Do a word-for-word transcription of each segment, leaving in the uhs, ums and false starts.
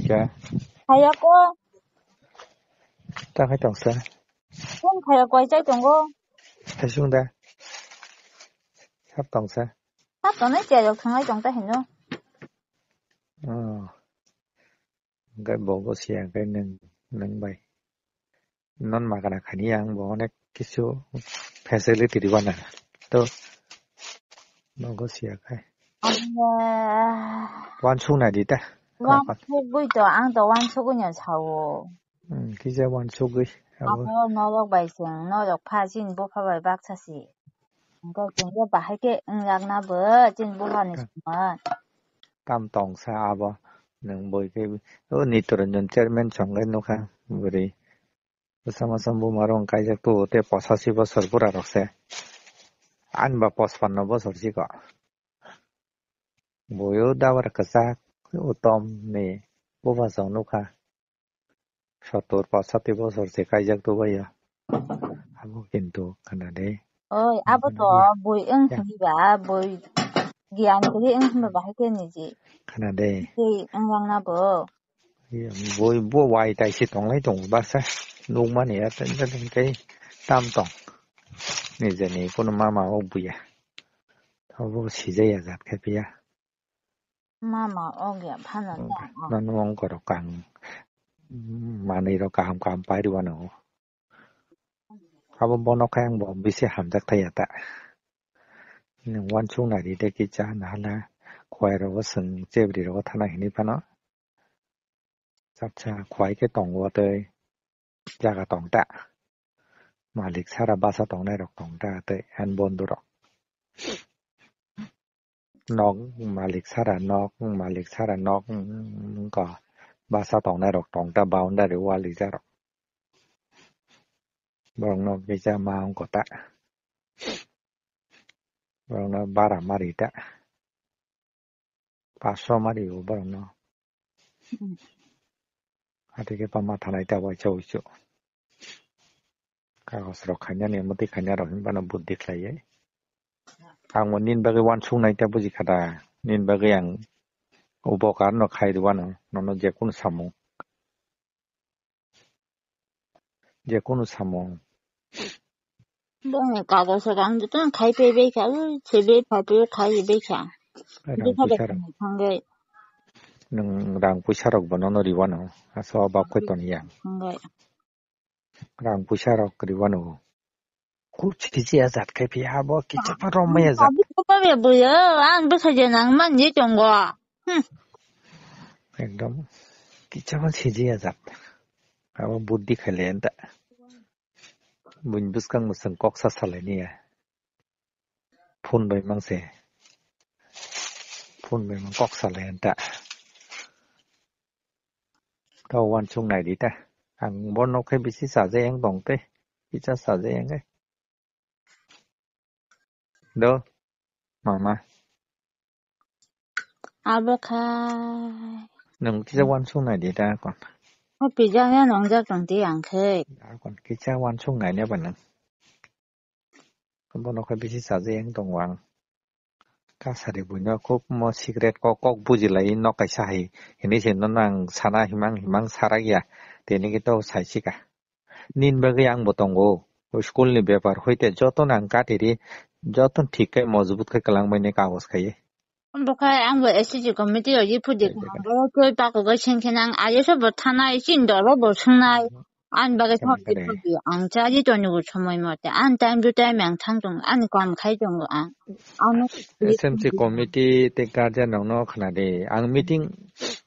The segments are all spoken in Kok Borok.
Kya? Khayako. Ta khai tongsa. Phone khayako, ai chai tongo. Khaisung da. Sab tongsa. Sab tongnai, chai rok thanglai tong ta hino. Oh. Hwnkhe bo go siya hwnkhe nwng, nwng bai. Non magana khani ang bo onek kisu facility ribana. To, nogo siya khai. Abya. Wansuk nai di ta. Wansugwi to, ang to wansugwi no sao. Hmm, kisa wansugwi. Abo. Abo norok bai chwng, norok pha chini bupha bai baksa si. Hwnkhe chwng je bahai khe wngjak na bo chini bupha ni. Tam tong sa abo. Nwng boi khe o Nitoranjan chairman chwng khe nukha bwrwi. Bwsa masa buma rok kaijak tu tei posashi bosor bura rok se. Ani ba pospanno bosor si ko. Boyo dabar kwchak utom ni buba chwng nukha. Sottor posati bosor se kaijak tu baiya. Abo kintu khana de. Oi, abo to bui wng hwnba, bui giyan kwrwi wng hwnba bahai khe niji. Khana de. Tei wng lang na bo. Bui bo wai tai se tonglai tongo baksa. Nukmani ya tei, tei, tei tam tong. Nijeni kono mama o buya. Abo sijaya jat khe piya. Mama o gya phano. Nono ongkorok ang manwi rok kaham kaham pai rwano. Abo bono khe ang bo bisi hamjak thaya ta. Nwng wansuk nai ri de kisa nahala khwai rogo chwng chebri rogo thana hinwi phano. Chapsa khwai khe tongo tei jaga tong ta. Malik sara basa tongnai rok tong ta tei ani bondhu rok. Nok malik sara nok, malik sara nok, mm, wngkha basa tongnai rok tong ta boundary wall rijak rok. Borok no kisa ma wngkha ta. Borok no bara mari ta. Paso mari o borok no. Hmm. Ati khe pa ma thanai ta waisa wuisu. Kagos rok khainani, mwtwi khaina rok hinba no buddhi khlaiwi. Ang bo nini bagwi wansuk nai ta buji kha da. Nini bagwi ang upokar no khai rwano, nono je kunu samung. Je kunu samung. Bongni kagos rok ang jotono khai paibai kha, ui, sebe paibai khai bai kha. Rang puisa rok. Thangwi. Nwng rang puisa rok bo nono rwano, aso bak khe toni ya. Thangwi. Rang puisa rok rwano. Kuch kisi ajat khai phi abo kicha pa romai ajat. Abi ko pa be boyo, ang bwsa je nang man je tongo. Hmm. Ekdom kicha pa siji ajat. Abo buddhi khaile enta. Buin bwskang bwswng kok sa salai niya. Phone bai mang se. Phone bai mang kok salai enta. Tao wansuk nai di ta. Ang bo nok khe bisi chajai ang tong tei. Kicha chajai ang khe. Do, mama. Abo khai. Nwng kisa wansuk nai di ta kon. O pijak ya nongjak tong di ang khe. Kon kisa wansuk nai ne ba nwng. Bono khe bisi chajai ang tongo ang. Kasari buino khub mo secret kok, kok bujilai nok kaisa hai. Hini se nono ang sana himang himang sarak ya. Tini khe to saisika. Nini bagwi ang bo tongo. O school ni bepar hoite jotono ang katiri, jotono thik khe mojbut khe kwlangmani kagos khai. Bo khai ang bo S C G committee o ye phudi kha. Bo koi pakogo sengkhe nang ayeso bo thanai, chini dolo bo sungnai. Ani bagwi thokdi thokdi ang chaji tongo somoi mote. Ani time to time ang thang tongo. Ani kam khai tongo ang. Ano S M C committee tei guardian rokno khna di. Ang meeting,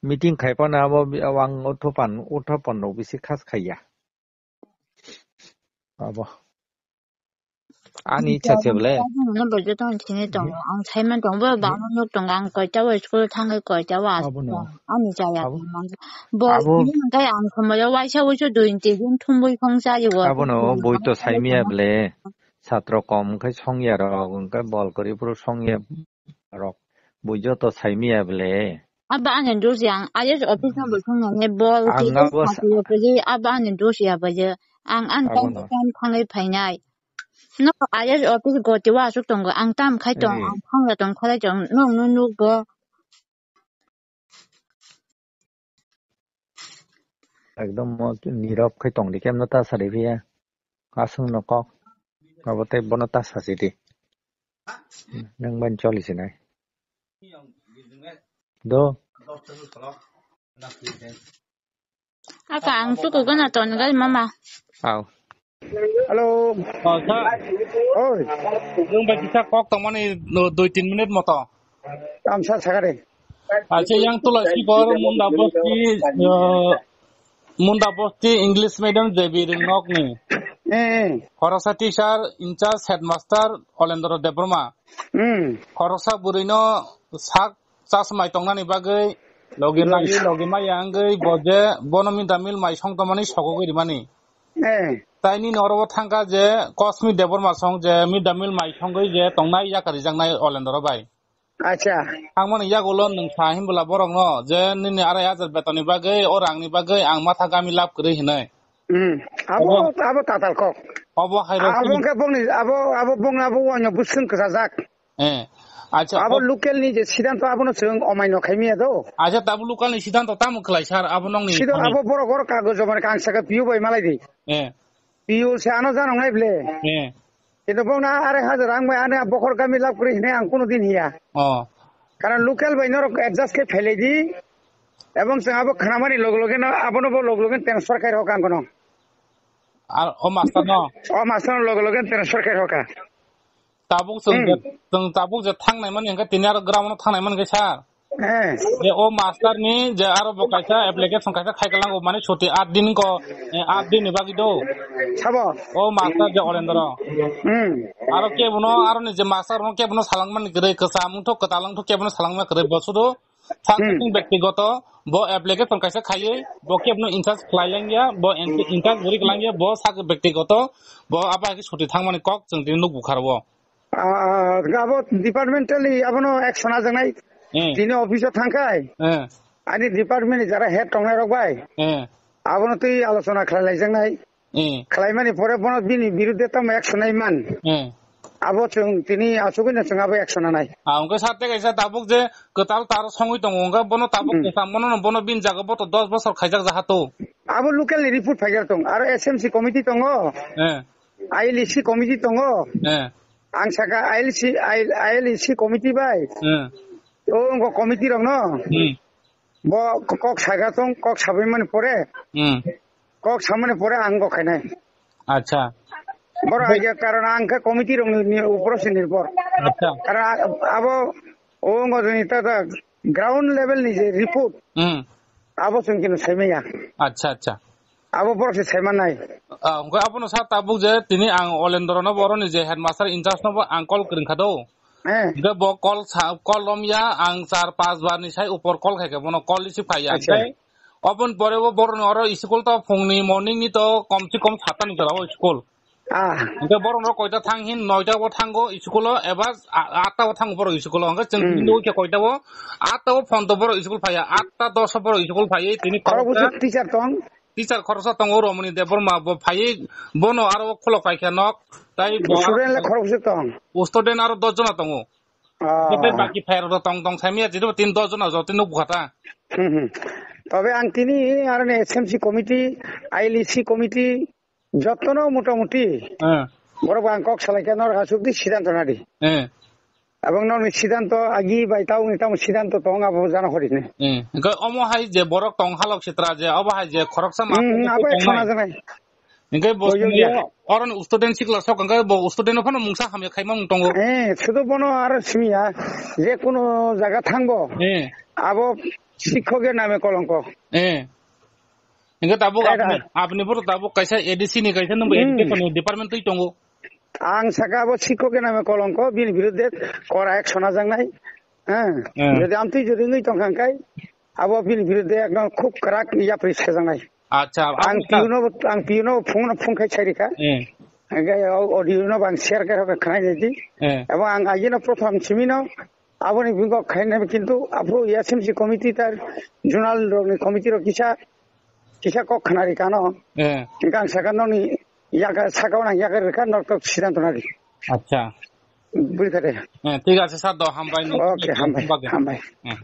meeting khai phano abo bi-, abo ang uthopan, uthopan rok bisi khas khaiya. Abo. Ani icha se bole. Ang bo joto thini tongo. Ang saiman tongo, bo bangma nok tongo. Ang koita o school thangai, koita o aswk tongo. Ani chaya tongo. Bo abo hwnkhai ang somoi o waisa wuisu dui tin din thumbui phang chayo. Abono boi to saimiya bole. Satro kom khai songya rok, hwnkhai bol kwrwi phuru songya rok. Boi joto saimiya bole. Abo ani dos ya, ang I A S office no bo thang nang bol ang khe abo sa- sakri kwrwi, abo ani dos ya bo je. Ang ani time to time thangwi phainai. No I A S office goti o aswk tongo, ang tam khai tong, ang thangya tong, khalai tong, nwng no nukgo. Ekdom mo nirok khai tong di, kemno ta sari phiya. Aswng no kok. Abo tei bono ta sasi di. Nang ban choli sinai. Do. Aka ang tuku gana ton gal mama. Au. Hello. Oh, sir. Oi. Nwng bai kisa kok tongmani, no, dui tin minute moto. Tamsa sagare. Acha, yang tula si bor Munda Bosti, eh, Munda Bosti English medium J B Ringnok ni. Eh. Khoroksa teacher, in charge, headmaster, Olendro Debbarma. Hmm. Khoroksa bwrwino sak chasmai tongnani bagwi logi magi, logi maya wngwi bo je bono midamil mai song tongmani sogogwi rimani. Eh. Taini norobo thangkha je Kosmi Debbarma song je midamil mai songwi je tongnai yaka rijaknai Olendro bai. Acha. Thangmani yagulo nwng sa himbwla borokno je nini arai hajar betonni bagwi, o rangni bagwi ang matha gami lab kwrwi hinwi. Hmm. Abo, abo, abo tatal kok. Abo hai rok Abo sini. Khe bongni, abo, abo bongni abo wanya buswng kwchajak. Eh. Acha, Abo o- local ni je sidanto abono chwng omaino khaimiya do. Acha, tabo local ni sidanto tamo khlai sir, abo nongni Sido thani. Abo borok oro kago jomani kang saka P U bai malai di. Eh. P U se ano janong nai ble. Eh. Kintu bongna arai hajar ang bai ani bokhor gami lab kwrwi hinwi ang kuno din hiya. Oh. Karon local bai norok adjust khe phelai di. Ebong chwng abo khnamani log loge no abono bo log loge transfer khai rok ang kono. Ar o master no? O master no log loge transfer khai rok ka. Tabuk chwng Hmm. je, chwng tabuk je thangnai mani hwnkhe tini aro ground no thangnai mani khe sir. Eh. Je o master ni je aro bo kaisa application kaisa khai kalang o mani chuti aat din ko, eh, aat din ni bagwi do. Sabo. O master je Olendro. Hmm. Aro kebono, aro ni je master no kebono salangmani kwrwi, kwcham wngthok, kwtal wngthok, kebono salangma kwrwi, bo sudu sak Hmm. sing bektigoto, bo application kaisa khaiwi, bo kebono in charge khlai langya, bo in, in charge bwrwi kwlangya, bo sak bektigoto, bo abo hai khe chuti thangmani kok chwng tini nuk bukha rwo. Ah, abo departmentally abono action ajaknai. Hmm. Tini office o thangkhai. Hmm. Ani department ni jara head tongnai rok bai. Hmm. Abono twi alochona khlai laijaknai. Hmm. Khlaimani pore bono bini birudde tamo action nai man. Hmm. Abo chwng tini asugwi no chwng abo action nanai. Ah, hwnkhe sir tei kaisa tabuk je kwtal tar songwi tongo, hwnkhe bono tabuk Hmm. kwcham bono, bono bini jaga bo to dos bosor khaijak jahato. Abo local ni report phaijak tong, aro S M C committee tongo. Hmm. I L E C committee tongo. Eh. Ang saka I L C, I L, I L E C committee bai. Eh. O ngo committee rok no. Hmm. Bo kok saka tong, kok sabai mani pore. Hmm. Kok samani pore ang go khainai. Acha. Boro Bo- aja karon ang khe committee rok ni upor se nirbhor. Acha. Karon abo o ngo ni ta ta ground level ni je report. Hmm. Abo chwng kino saimaya. Acha, acha. Abo borok se saimanai. Ah, hwnkhe abono sa tabuk je tini ang Olendro no bo oroni je headmaster in charge no bo ang call kwrwng kha do. Eh. Hwnkhe bo call sa, call romya ang char panch bar ni sai upor call khaikhe bono call receive khaiya. Acha. Hwnkhe oboni pore bo boroni oro school to phungni morning ni to kom se kom satta ni jora o school. Ah. Hwnkhe borok no koita thang hin, noita bo thango school o, eba a-, atta bo thango borok school o. Hwnkhe chwng Hmm. tini nugwi khe koita bo, atta bo phone to borok school phaiya, atta dos o borok school phaiwi tini Khorok khoroksa bwswk teacher tong? Teacher khoroksa tongo Romoni Debbarma, bo phaiwi bono aro khulok paikha nok, tai bo Student le khorok bwswk tong? Student aro dos jona tongo. Ah. Tei baki phai rok tong tong saimaya, jini bo tin dos jona jotoni nuk bukha ta. Hmm, hmm. Tobe ang tini aro ni S M C committee, I L E C committee, Jotono motamuti. Eh. Borok ang kok salai khe norok asuk di sidanto nadi. Eh. Abang norok ni sidanto agi bai tau ni tamo sidanto tong abo jana hori ni. Eh. Hwnkhe omo hai je borok tong halok sitra je obo hai je khoroksa ma Hmm, abo ek tongnai. Sona janai. Hwnkhe bo Boyo sini ya. Oro ni student sikla sok hwnkhe bo student phano mungsa hamya khaima mung tongo. Eh, sudu bono aro simiya je kuno jaga thangbo. Eh. Abo sikhoke name kolongko. Eh. Hingke tabuk Khe da. Apni, apni boro tabuk kaisa A D C ni kaisa nungbo Hmm. Education ni department twi tongo. Ang saka abo sikhoke name kolongko, bini birudde kora action ajaknai. Ha? Hmm. Jodi amtwi jodi wngwi tongkha hingkai, abo bini birudde ekdom khub kwrak yapri sajaknai. Acha, Ang abo ta- P U no, ang P U no phone, phone khai sai rikha. Hmm. Hingke o audio no bang share khe rokhe khnai di. Hmm. Abo ang aigeno prothom simino, Aboni bingo khaina kintu aphuru S M C committee tar zonal rokni committee rok kisa, kisa kok khnari kano. Eh. Hingke ang saka nokni yaga saka o nang yaga rwkha nok tok sidanto nari. Acha. Bui kare. Eh, thik ache sir, do hambai no. Okay, hambai, hambai. Eh.